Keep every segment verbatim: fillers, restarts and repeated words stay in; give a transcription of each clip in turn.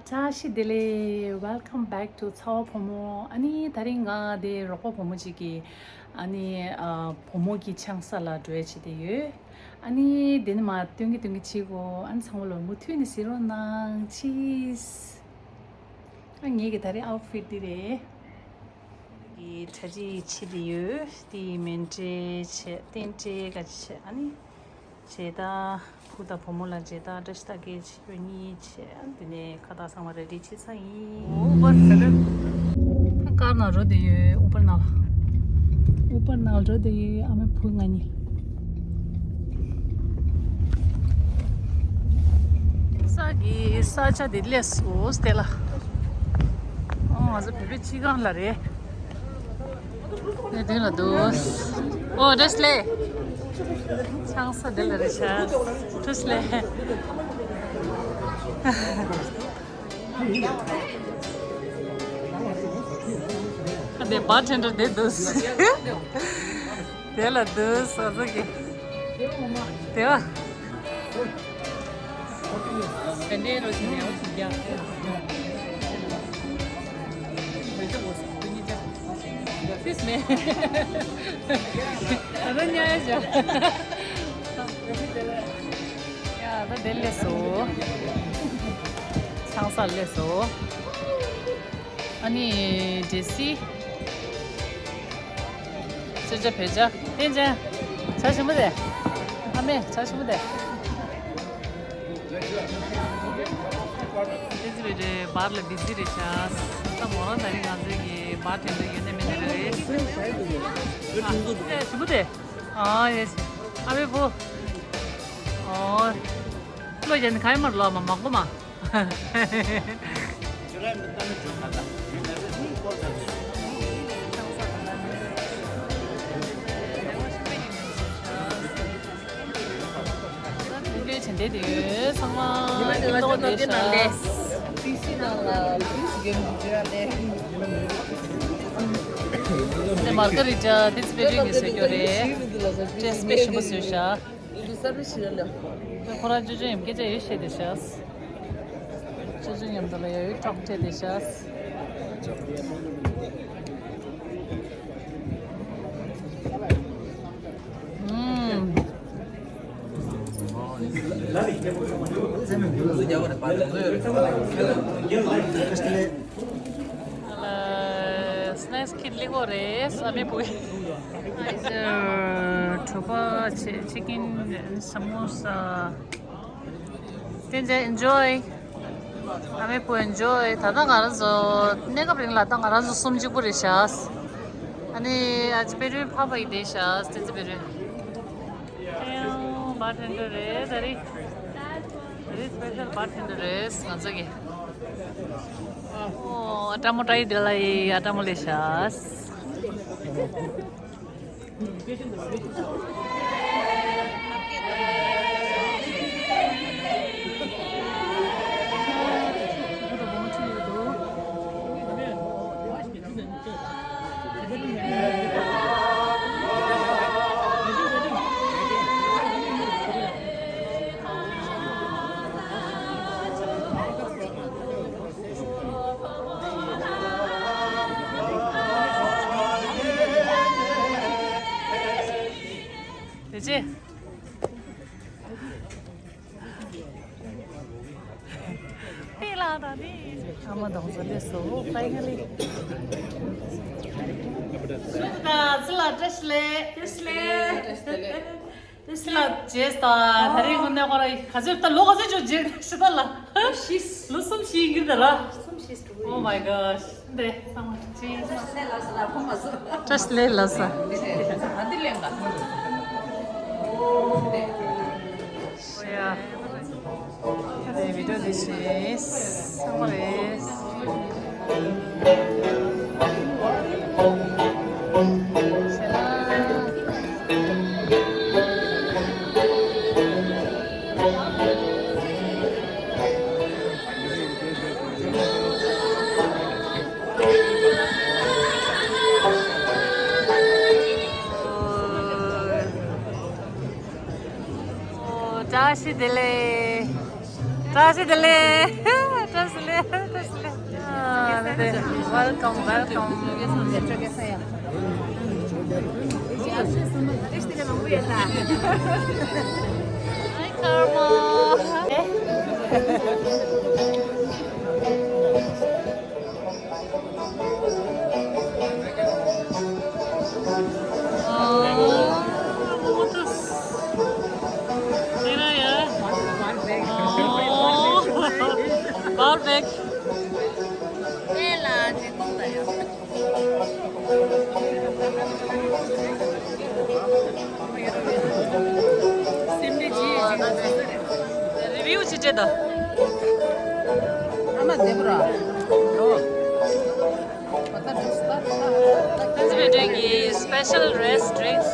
བཀྲ་ཤིས་བདེ་ལེགས། Welcome back to ཚ་བ་བུ་མོ། ཨ་ནི་དེ་རིང་ང་དེ་རོགས་པ་བུ་མོ་གཅིག་གི་ཨ་ནི་ཨ་བུ་མོ་གི་ཆང་ས་ལ་འགྲོ་ཡ་བྱེད་དེ་ཡོད། ཨ་ནི་དེ་ནི་མ་སྟོན་གི་སྟོན་གི་བྱེད་གོ། ཨ་ནི་ཚང་མ་ལོ་མུ་མཐུད་ནས་གཟིགས་རོགས་གནང་། Cheers། ཨ་ངེད་ཀྱི་དེ་རིང་ཨའུ་ཕིཊ་འདི་རེད། གི་གྲ་སྒྲིག་བྱེད་དེ་ཡོད། དེ་མཎྜལ་བྱས། རྟེན་འབྲེལ་ག་བྱས། ཨ་ནི་མཇལ་དར། བུ་དང་བུ་མོ་ལ་མཇལ་དར་བཀྲ་ཤིས་རྟགས་བརྒྱད་བྱེད་རྒྱུ་གཉིས་བྱས། དེ་ནས་ཁ་བཏགས་ཚང་མ་རེ་ཌི་བྱས་ཚར་ཡིན། ཨུ་བར་ད་ཀར་ནང་འགྲོ་བསྡད་ཡོད། ཨུ་བར་ནང་ལ། ཨུ་བར་ནང་ལ་འགྲོ་བསྡད་ཡོད། ཨ་མའི་བུ་ང་གཉིས། ས་གི་ས་ཆ་དེ་སླེབས་སོང་སྟེ་ལ། ཨོ་ང་ཚོ་བོད་པའི་སྤྱི་ཁང་ལ་རེད། ནས་དེ་ལ་འདུག་ཨོ་བཀྲ་ཤིས་བདེ་ལེགས། ཆང་ས་དེ་ལ་རེད་ཤག་བཀྲ་ཤིས་བདེ་ལེགས། ཨ་དེ་བར་ཊེན་ཌར་དེ་འདུག་དེ་ལ་འདུག་སོ་སོ་གི་དེ་བ། དེ་འདྲའི་རོ་ཞིག་ཡང་ཞིག་རྒྱག་ཕིས་མེ། ད་ལྟ་ཉལ་ཡ་བྱ། ཡ་ད་དེ་ལས་སོ། ཆང་ས་ལས་སོ། ཨ་ནི་འདྲེ་སི། སེར་ཆ་བེ་ཆ་བསྟན་ཅན། ཇ་ཞིམ་པོ་དེ། ཨ་མས་ཇ་ཞིམ་པོ་དེ། བསྟན་འཛིན་བེ་འདྲེ་བར་ལ་བི་ཟི་རེད་ཤག་ད་མོ་རང་ད་རིང་ང་ཚོའི་གི་བར་ཊེན་ཌར་ཡོད་ནས་མེད་ནས་རེད། ཨ་ཞིམ་པོ་དེ། ཨ་ཡེ་ཨ་བེ་བོ། ཨོ། བློ་ཡན་ག་ཡ་མར་ལོ་མ་མ་གོ་མ། ཚང་མ་ཉིན་ཐོ་བདེ་ཤག་དེ་མར་ཀ་རི་ཇ་དེ་ཚི་པེ་རིང་གི་བཟོས་རྒྱུ་རེད། ཅེས་པེ་ཞིམ་པོ་བཟོས་ཤག་ཁོ་རང་ཅོ་ཅོ་མཉམ་སྐད་ཆ་ཡོད་བཤད་བསྡད་ཤག་ཅོ་ཅོ་མཉམ་དུ་ལ་ཡ་ཡོད་ཊོག་བྱས་བསྡད་ཤག་ཨུམ། ཨ་ལ། སི་ནེག་སི་ཁྱེར་སླེབས་ཡོད་རེད། ཨ་མའི་བུ། ཨ་ནི་གྲོད་པ་བྱེད། ཅི་ཀིན་ས་མོ་ས། བསྟན་འཛིན་ཨེན་ཇོའི། ཨ་མའི་བུ་ཨེན་ཇོའི། ད་ལྟ་ང་རང་ཚོ་གནས་སྐབས་རིང་ལ་ད་ང་རང་ཚོ་གསུམ་གཅིག་པུ་རེད་ཤག་ཨ་ནི་ཨ་ཅི་པེ་རུའི་ཕ་ཕ་ཡི་བསྡད་ཤག་བསྟན་འཛིན་པེ་རུའི། ཨེ་ཡོ་བར་ཊེན་ཌར་རེད་ད་རེད། ད་རེད་སི་པེ་ཤལ་བར་ཊེན་ཌར་རེད་ང་ཚོ་གི། ཨོ་ཨ་ཏྲ་མོ་ཏྲ་ཡི་དེ་ལ་ཡི་ཨ་ཏྲ་མོ་ལས་ཤག་དེ་ཅི། ཏེ་ལ་ད་ཏེ། ཨ་མ་དང་ཚོ་སླེབས་སོང་། ཕའི་ནལ་ལི། ཤུགས་དང་ཚུལ་ལ་བཀྲ་ཤིས་བདེ་ལེགས། བཀྲ་ཤིས་བདེ་ལེགས། བཀྲ་ཤིས་བདེ་ལེགས། ཕྱི་ལ་རྗེས་ད་ད་རེས་དངོས་གནས་ཁོ་ར་ག་ཚོད་ད་ལོ་ག་ཚོད་ཅིག་རྗེས་ཤི་ད་ལ། ལོ་གསུམ་བཞི་ཡིན་གྱི་ད་ར། གསུམ་བཞི་ཞུ་གི། Oh my gosh. འདི་ཚང་མ་ཅི་ཡིན་ཟེར་ན། བཀྲ་ཤིས་བདེ་ལེགས་ལགས་སོ། ཨ་འདི་ལེན་ག། ཨོ་ཡ། དེ་བི་ཌིའོ་འདི་བྱས་ཚང་མ་རེད། བཀྲ་ཤིས་བདེ་ལེགས། བཀྲ་ཤིས་བདེ་ལེགས། བཀྲ་ Welcome, welcome. Hi, Karma. Power bank. Review ཅིག་སྤྲད་དང་། ཨ་མ་བདེ་པོ་ར། Since we're doing a special rest drinks.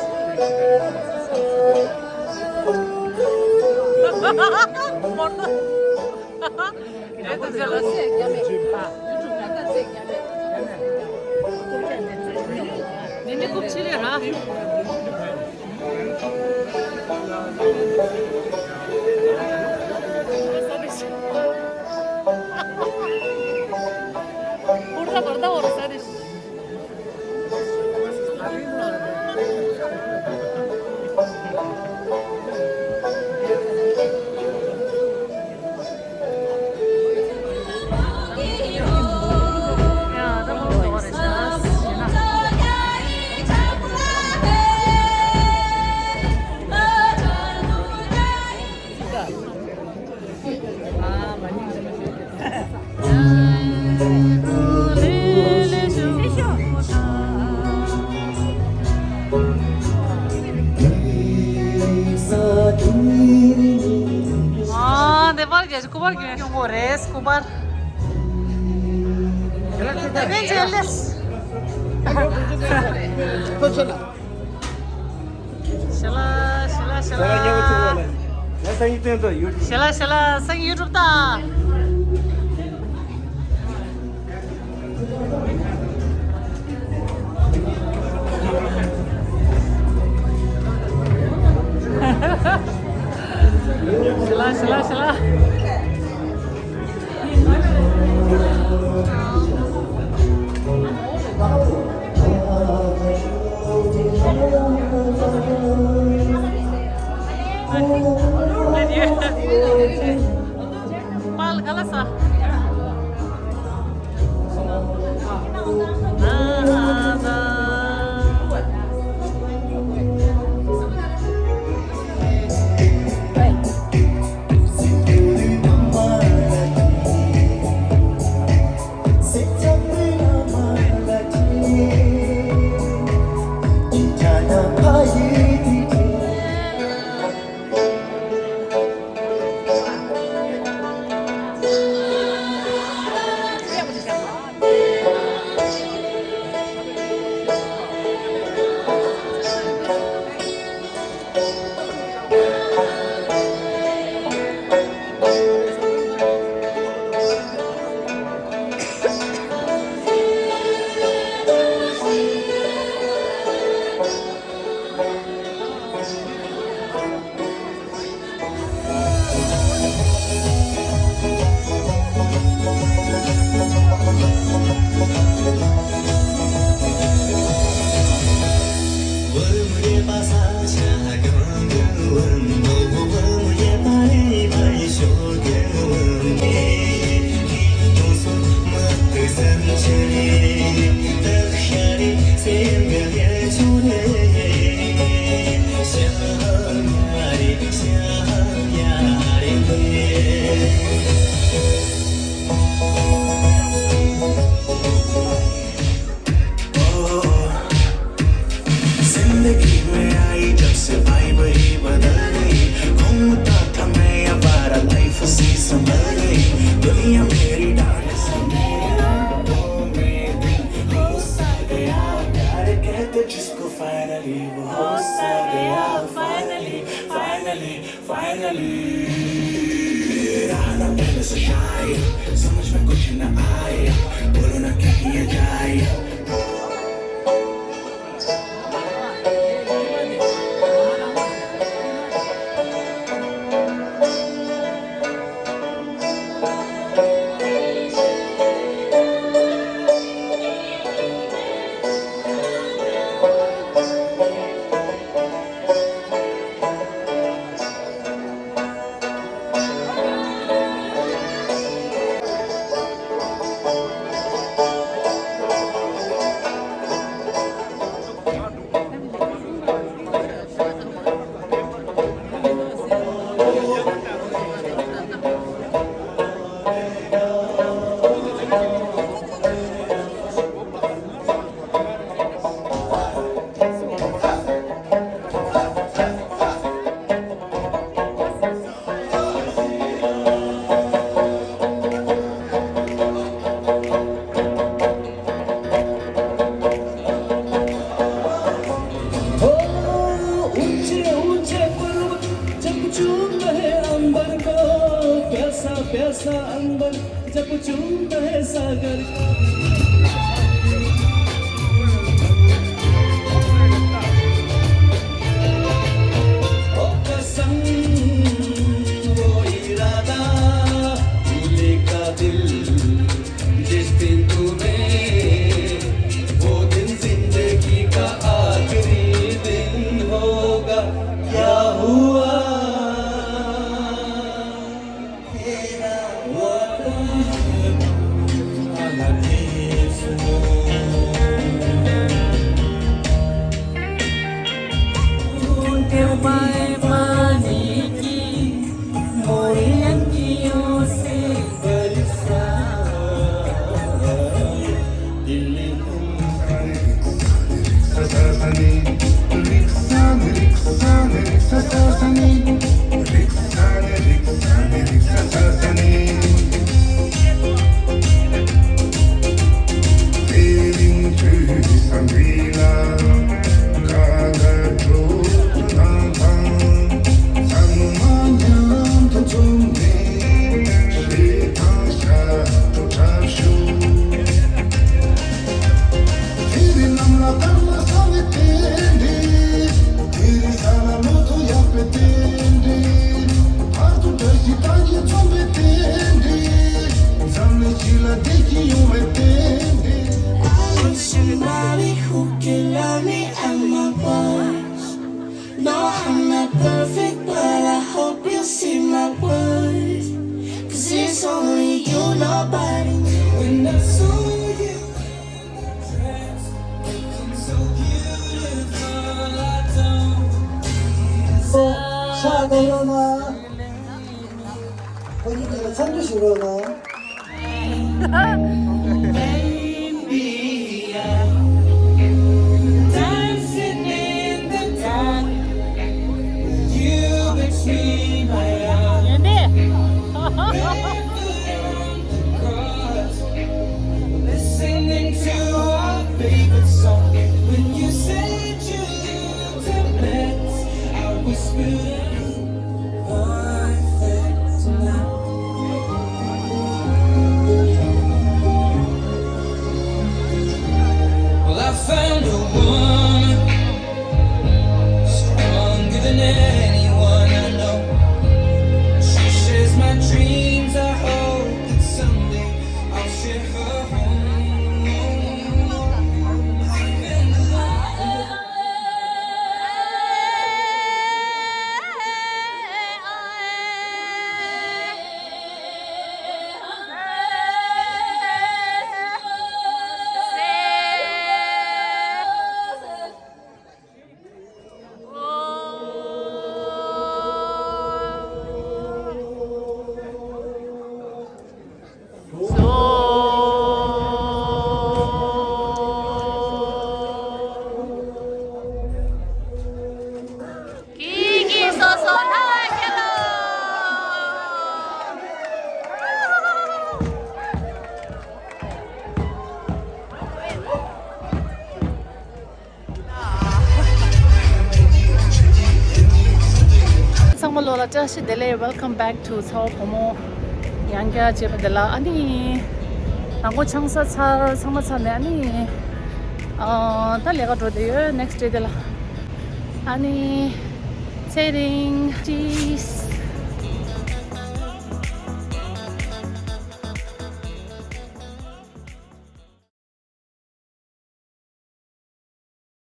ཨ། དེ་པར་རྒྱ་སྐུ་པར་གྱོན་ཡོང་གོ་རེད། སྐུ་པར། དེ་བས་ཇེ་ལེས། ཤ་ལ་ཤ་ལ་ཤ་ལ། ཤ་ལ་ཤ་ལ་སང་ཡུ་ཊུབ་ད། ཤ་ལ་ཤ་ལ་ཤ་ལ། जिंदगी में आई जब से वाइब ही बदल गई। घूमता था मैं आवारा, लाइफ सी संभल गई। दुनिया मेरी डांस, मेरी आंखों में दिल। हो सा गया प्यार कहते जिसको फाइनली, वो हो सा गया फाइनली, फाइनली। Finally, रहा ना पहले से शाय, समझ में कुछ न आया, बोलो ना क्या किया जाए। जब चूमता है सागर का। ओ कसम, वो इरादा, भूले का दिल, जिस दिन तूने, वो दिन जिंदगी का आखिरी दिन होगा। क्या हुआ? Somebody who can love me and my boys. No, I'm not perfect, but I hope you see my worth. 'Cause it's only you, nobody. When I saw you in the dress, looking so beautiful, I don't. ཤ་གཏོང་རོགས་གནང་། ཁོ་གཉིས་ཀྱི་འཚམས་འདྲི་ཞུ་རོགས་གནང་། Baby, I'm dancing in the dark. You between my arms. Barefoot on the grass. Listening to our favorite song. When you said you lived in Metz, I whispered, Well, I found a woman stronger than anyone I know. She shares my dreams. I hope that someday I'll share her home. ཚང་མ་ལོ་ལ་བཀྲ་ཤིས་བདེ་ལེགས། Welcome back to ཚ་བོ་བུ་མོ། ཡང་བསྐྱར་མཇལ་བ་དེ་ལ། ཨ་ནི་ནང་སྒོ་ཆང་ས་ཚར། ཚང་མ་ཚར་ནས། ཨ་ནི་ཨ་ད་ལས་ཀ་འགྲོ་བསྡད་ཡོད། next day དེ་ལ། ཨ་ནི་ཚེ་རིང་། Cheers.